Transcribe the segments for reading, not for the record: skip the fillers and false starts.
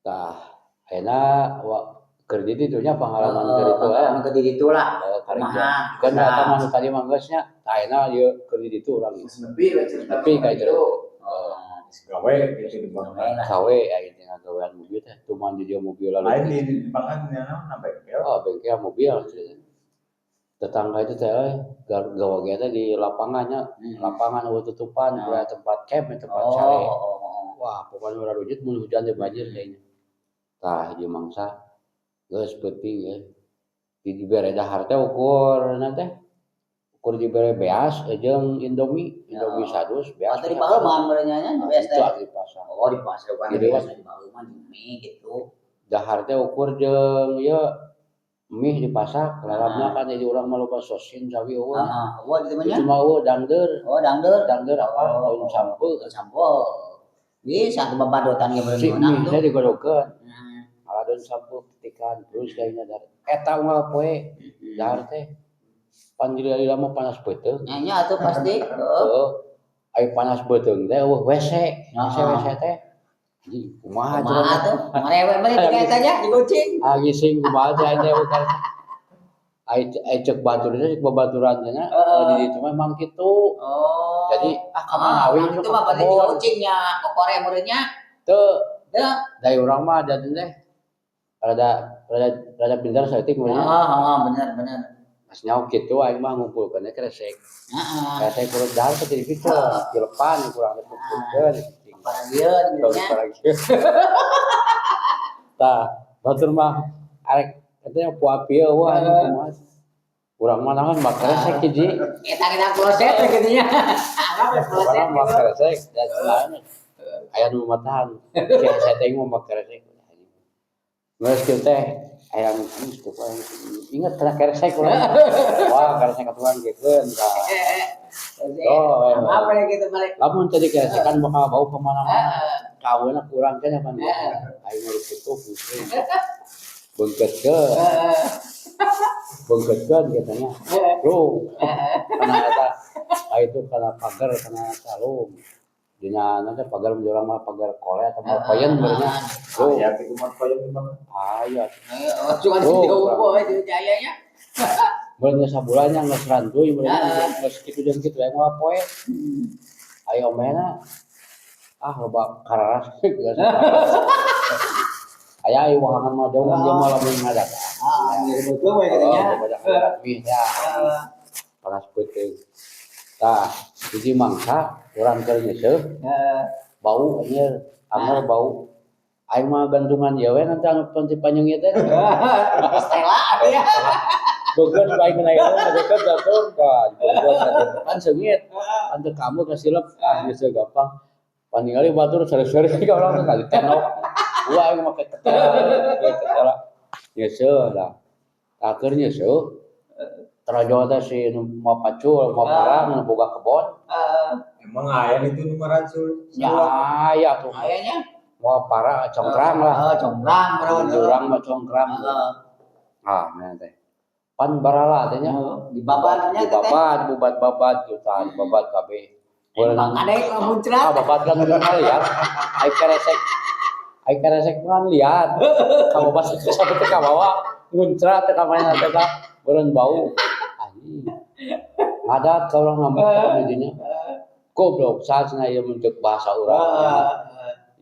Tah, ayeuna wa keur di ditu nya pengalaman keur itu eh. Pengalaman ke ditu lah. Karija. Kumaha? Kan eta mah nu tadi mah geus nya. Tah, ayeuna ieu keur di ditu urang. Geus nepi we cerita. Nepi ka itu. itu. Oh, Gawe gitu di gawe lah. Gawe aya teh ngagawean mobil teh, cuman di dieu mobil lalu. Lain di Bangan ya naon bengkel. Oh, bengkel mobil. Tetangga itu teh euy, gawe teh di lapangannya, lapangan euweuh tutupan, nah, tempat camp, tempat sare. Wah, pokoknya ora rujit mun hujan teh banjir kayaknya. Tah, hiji mangsa geus peuting euy. Di dibere dahar teh ukur teh ukur dibere beas jeung Indomie, Indomie sadus, beas. Atau di Baheman meureun nya beas Itu teh. di pasar. Oh, di pasar kan. Jadi, biasa di Baheman jeung mie gitu. Dahar teh ukur jeung ieu mie dipasak, lalapna kan jadi urang mah loba sosin sawi euweuh. Heeh, euweuh di Itu nya. Mah euweuh dangdeur. Oh, dangdeur. Dangdeur apa? Oh. Daun sampeu. Sampeu. Bisa tuh babadotan ge Si meureun mie tuh. teh digodokeun. Ala daun sampeu petikan terus kayaknya dahar. Eta unggal poe dahar teh. Pan lila mah panas beuteung. Nya nya atuh pasti. Heeh. Heeh. Ai panas beuteung teh euweuh WC. WC WC teh. Anjing, kumaha Kumaha cenah. Tuh? Ngarewe mah di eta nya digucing. Ah, ngising kumaha teh aing teh bukan. Ai ai cek batur teh cek babaturan teh nya. Di ditu mah emang kitu. Oh. Jadi ah ka mana we itu mah berarti juga ucingnya kokore meureun nya. Teu. Teu. Da urang mah da teh rada rada rada pintar saeutik meureun nya. Heeh, bener bener. Pas nyaho kitu aing mah ngumpulkeun kresek. Kresek urut dahar teh jadi kitu. Dilepan kurang teh kumpulkeun. Paragieun gitu nya. Tah, batur mah arek katanya puap ieu wah anjing kumaha. Urang mah naon mah kresek hiji. Eta kita kloset we kitu nya. Anggap we kloset. Urang mah kresek dan lain. Aya nu matahan. Saya teh mah kresek. Geus kieu teh aya nu geus teh inget kana kresek urang. Wah, kresek aturan geukeun tah. Oh, apa ya gitu balik. Lamun tadi kresek kan bakal bau kemana-mana. Kaweuna kurang kan pan. Aing mah kitu pusing. Beungkeutkeun. Beungkeutkeun katanya. Lu kana eta itu kana pagar kana calung. Dina nanti pagar mun urang mah pagar kole atau mah koyen meureun nya. Lu Aya kitu mah koyen mah. Aya. Cuma di eueuh di jaya nya. Meureun geus sabulan nya geus rantuy meureun geus kitu jeung kitu we moal poe. Ayo omehna ah loba kararas geus. Aya ieu wahangan mah jauh dia mah lamun ngadak. Ah, gitu we kitu nya. Oh, banyak ngadak mie ya. Panas peuting. Tah, hiji mangsa urang keur nyeuseuh bau anjir, anger bau. Aing mah gantungan ieu we nanti anu panti panyeung ieu teh. Stella ya. Beungeut bae kena ieu deket jatuh ka beungeut kan seungit. Kan teu kamu kasilep ah geus gampang. Pan ningali batur seri-seri ka urang teh kali tenok. Wah, aing make ketela, ketela. Nyeuseuh lah. Tah keur nyeuseuh tarajo teh si nu mau pacul, mau parang, nu boga kebon. Emang aya itu nu maracul? Ya aya tuh. Ayanya? Mau para congkrang lah. Oh, congkrang bro. Urang mah congkrang. Ah, mana teh. Pan barala teh nya. Di babatnya teh. Babat, bubat-babat gitu, tah babat kabeh. Emang ada yang muncrat. Ah, babat kan udah lihat. Ai keresek. Ai keresek kan lihat. Kamu pas sampai teh ka bawa muncrat teh ka mana teh tah. Beureun bau. Anjing. Ngadat ka urang ngambek ka dinya. Goblok saha cenah ieu mun ceuk bahasa urang.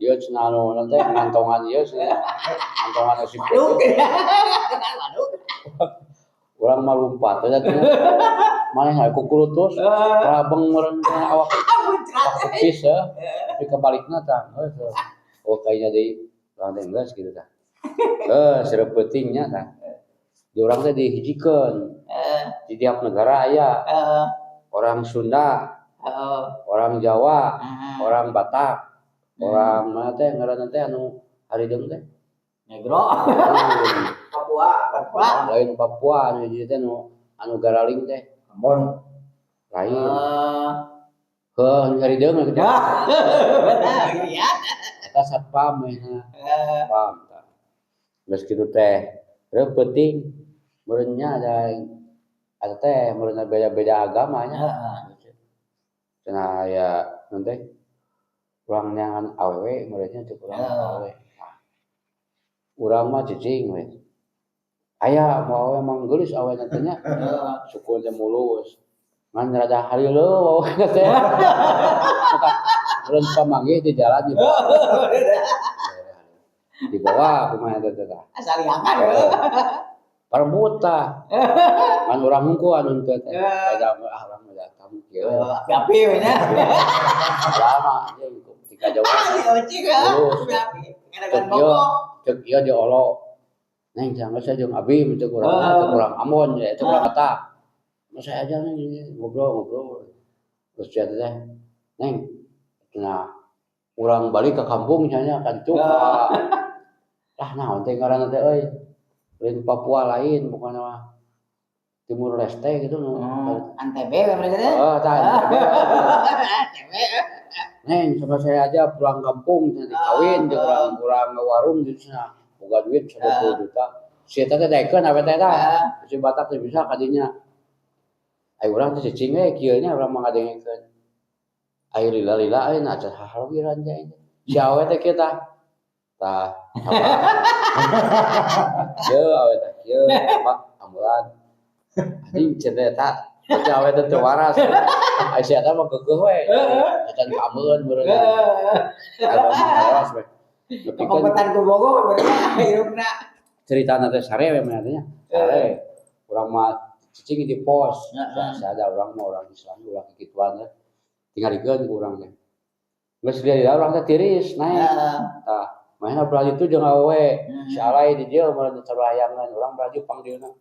Ieu cenah anu teh ngantongan ieu cenah. Ngantongan si Waduk. Waduk. Urang mah lumpat teh cenah. Maneh aya kukulutus, rabeng meureun awak kupis ya. Tapi kebalikna tah geus. Oh kayaknya deui urang teh geus kitu tah. Heuh, peuting nya tah. Di urang teh dihijikeun. Di tiap negara aya. Orang Sunda, orang Jawa, orang Batak, orang mana teh ngaranna teh anu harideung teh? Negro. Papua. Papua. Lain Papua anu hiji teh nu anu garaling teh. Ambon. Lain. Heuh, anu harideung kitu. Benar ya. Eta satpam we nya. Satpam tah. Geus kitu teh reup peuting meureun nya ada eta teh meureun beda-beda agama nya. Cenah aya naon teh urang neangan awewe meureun nya cek urang awewe. Nah, Urang mah cicing we. Aya mau emang geulis awe teh nya. Sukun teh mulus. Ngan rada halileuh awe teh. Maka urang pamanggih di jalan di bawah. Di bawah kumaha teh teh. Asal liangan. Parebut tah. Ngan urang hungkul anu teh teh. Ada ah urang mah tamu kieu. Api-api we nya. Lama anjing tika jauh. Ah, ucing ah. Api-api. Ngadakan bongkok. Cek ieu di olo. Neng jangan saya jeung abi cek urang cek urang Ambon ya cek urang Batak. Mas saya aja nih ngobrol-ngobrol. Terus dia teh, Neng, nah urang balik ke kampung nya kan tuh. Lah naon teh ngaranna teh euy. Lain Papua lain bukan mah Timur Leste gitu nu. Antb we mereka teh. Oh, tah NTB. Antb. Neng, sama saya aja pulang kampung nanti kawin jeung urang-urang warung gitu cenah. Boga duit 20 juta. Si eta teh daekeun awe teh tah. Si Batak teh bisa kadinya. Ai urang teh cicing we kieu nya urang mah ngadengekeun. Ai lila-lila euy na acan hahalogiran teh aing. Si awe teh kieu tah. Tah, apa? Kieu awe teh kieu, apa ambulan. Anjing cenah eta berarti awe teh teu waras. Ai si eta mah geugeuh we. Acan kaameun meureun. Ada mah waras we. Nepikeun Kepetan ku bogo mereka hirupna. Ceritana teh sare we mah nya. Sare. Urang mah cicing di pos. Saya ada urang mah urang Islam ulah kikituan teh. Tingalikeun ku urang teh. Geus lila urang teh tiris naik. Tah, manehna belah ditu jeung awewe. Si alay di dieu meureun sabahayangan, urang belah dieu pangdieuna.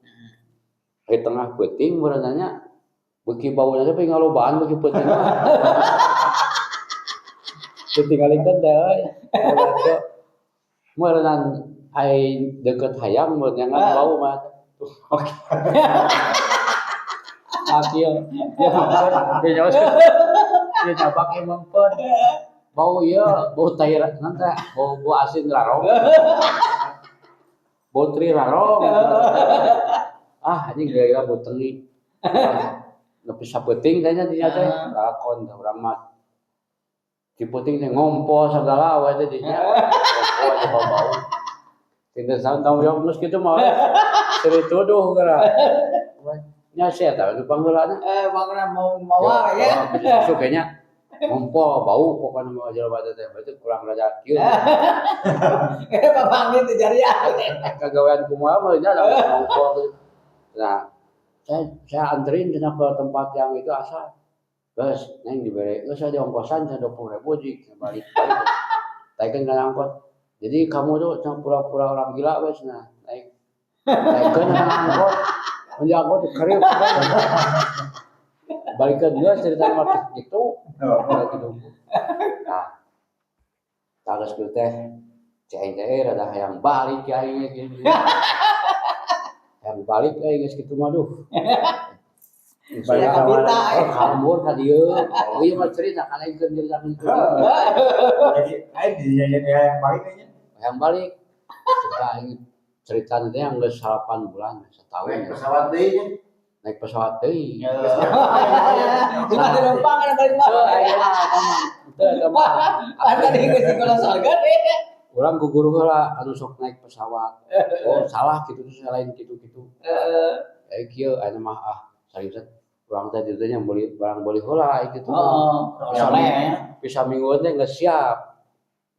Di tengah peuting meureun nya beuki bauna teh ngalobaan beuki peuting mah. Ditinggalikeun teh euy. Meureunnan ai deukeut hayam meureun ngan bau mah. Oke. Ah kieu. Dia nyawa. Dia nyabak emang pun. Bau ieu, bau tai nanti bau bau asin rarong. Bau tri rarong. Ah anjing gara-gara bau tengi. Nepi sapeuting teh nya dinya teh. Lakon teh urang mah. Di peuting teh ngompol sagala we teh dinya. Ngompol aja bau-bau. Tinten saun tanggung jawab geus kitu mah. Seuri tuduh geura. Nya sia eta nu pangheulana. Bangunan mau mawa ya. Masuk kayaknya ngompol bau pokoknya mau jelema teh berarti kurang rada kieu. Bapak itu jariah. Kagawean kumaha mah nya ngompol. Nah, saya anterin cenah ke tempat yang itu asal. Geus, neng dibere, geus saya diongkosan saya 20.000 jik balik balik. Taikeun kana angkot. Jadi kamu tuh cenah pura-pura orang gila we cenah. Naik. Naikeun kana angkot. Mun angkot kereup. Balikeun geus cerita mah gitu. Gitu. Nah, tah geus kieu teh cai aing teh rada hayang balik ya aing gitu. Hayang balik euy geus kitu mah duh. Banyak kabita. Oh, kabur ka dieu. Oh, ieu mah cerita kan aing keur nyeritakeun kieu. Jadi aing dijadian hayang balik kayaknya. Hayang balik. Cerita aing cerita teh yang geus 8 bulan, setahun. Naik pesawat deui nya. Naik pesawat deui. Cuma ada numpang kan balik mah. Teu aing mah eta mah. Teu eta mah. Kan tadi geus di sorga deh. Urang ku guru heula anu sok naik pesawat. Oh, salah kitu tuh lain kitu-kitu. Eh kieu aya mah ah serius urang teh ditu nya meuli barang beuli heula kitu. Oh, Bisa, oleh. bisa mingguan teh geus siap.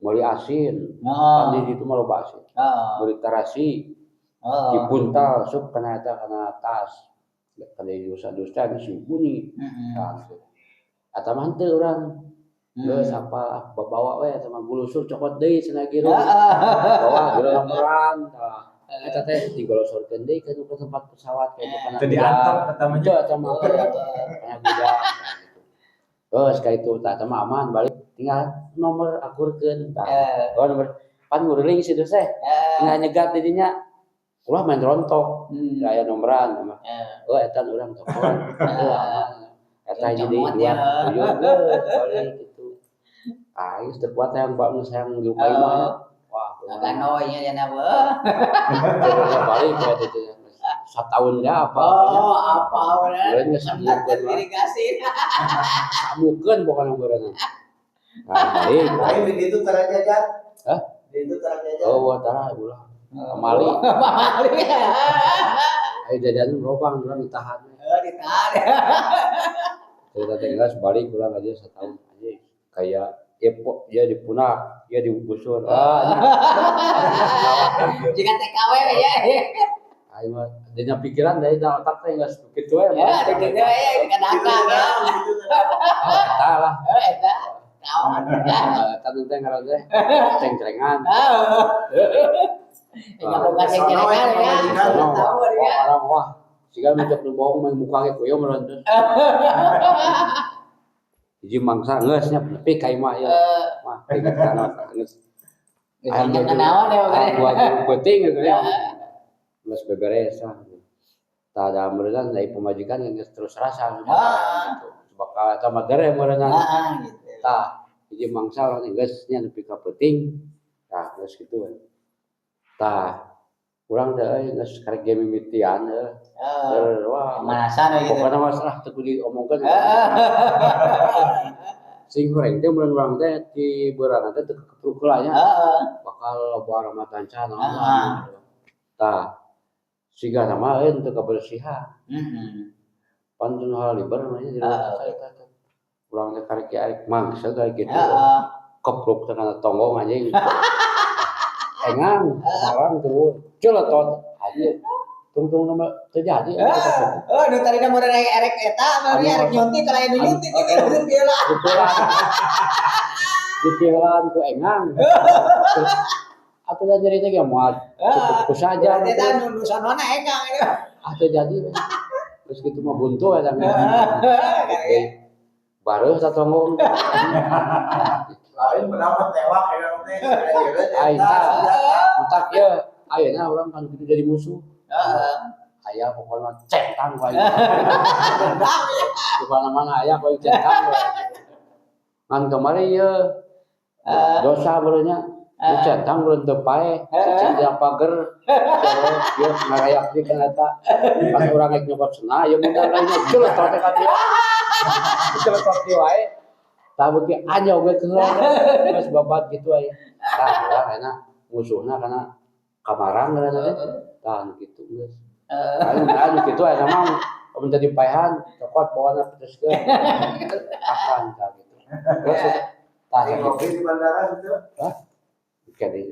Meuli asin. Kan di ditu mah loba asin. Meuli tarasi, dipuntal sup kana eta kana tas. Kana dusa-dusa geus bunyi. Tah gitu. Eta mah henteu urang. Geus apa babawa we sama gulusur cokot deui cenah giru. Bawa giru lamperan tah. Eta teh digolosorkeun deui ka tempat pesawat kayak kana Teu diantep eta mah. Teu eta mah kana gudang tah gitu. Geus ka itu tah eta mah aman balik tinggal nomor akurkeun tah. Oh nomor pan nguriling situ teh. Tinggal nyegat di dinya. Ulah main rontok. Aya nomoran mah. Oh eta urang telepon. Oh aman. Eta jadi Comot dua ya. tujuh geus balik gitu. Ah, geus teu kuat hayang bangun hayang di rumah imah nya. Wah, Kan nya cenah beuh. balik ya itu. Satahun dah apa. Oh, apa bener. Meureun geus samukeun mah. Irigasi. Samukeun pokona meureun. Nah, balik. Aing di ditu tara jajan. Hah? Di ditu tara jajan. Oh, tara ulah. Pamali. Pamali. Ayo jajan loba urang ditahan. Eh, ditahan. Cerita teh geus balik urang aja setahun aja kayak ya ya di punak, ya di busur. Ah, Jika TKW ya. Ayo mah dina pikiran dari otak teh geus kitu we. Ya, gitu ya, kadang ya. Ah, eta lah. Eh, eta. Naon? Eta teh ngaran teh cengcrengan. Ah. Ya boga cengcerengan ya. Sono, Tahu wah, ya. orang wah. Siga mencok nu bohong mah muka ge kuyo meureun teh. Hiji mangsa geus nya nepi ka imah ya. Eh, Wah, inget kana geus. geus inget naon ya. Ah, gua penting gitu ya. Geus beberes lah. Tah da meureunna dari pamajikan geus terus rasa gitu. Bakal eta mah dere meureunna. Heeh, gitu. Tah, hiji mangsa urang geus nya nepi ka peuting. Tah, geus kitu we. Tah, urang teh euy geus karek ge mimitian heuh. Eh, Wah, pemanasan we gitu. pokokna mah lah teu kudu diomongkeun. Sing goreng teh mun urang teh di beurangan teh teu kepruk heula nya. Bakal loba ramatanca naon. Tah, siga nama euy teu kabersihan. Pan teu haliber mah nya di eta teh. Urang teh karek ge arek mangsa kayak gitu. Kepruk teh kana tonggong anjing. Engang, orang turun. Celetot anjing. Tungtung nama terjadi. Oh, nu tadina mun erek eta mah erek nyuntik kalau anu nyuntik gitu gitu lah. Dipilan. Dipilan ku engang. Atau da nyeri teh ge moal cukup ku saja. Berarti eta nu sonona engang itu. Ah, terjadi. Terus gitu mah buntu eta mah. Baru satonggong. Lain pendapat tewak ya teh. Aing tah. Entak ye ayeuna urang kan kitu jadi musuh. Aya pokoknya centang ku aing. Di mana-mana aya ku aing centang we. Ngan kamari ye dosa beureunnya. Nu centang beureun teu paeh, cicing di pager. Terus ieu ngarayak di kana eta. Pas urang rek nyokot sena ieu mun lainnya celetot teh ka dieu. Celetot kieu wae. Tah beuki anjog we keheula. Geus babat kitu aya. Tah urang ayeuna musuhna kana kamarang ngaranna teh. Tah nu kitu geus. Anu anu kitu aya mah mun teu dipaehan cokot bawana teruskeun. Akan tah gitu. Terus tah Ngopi sakitu. di bandara gitu. Hah? Oke deh.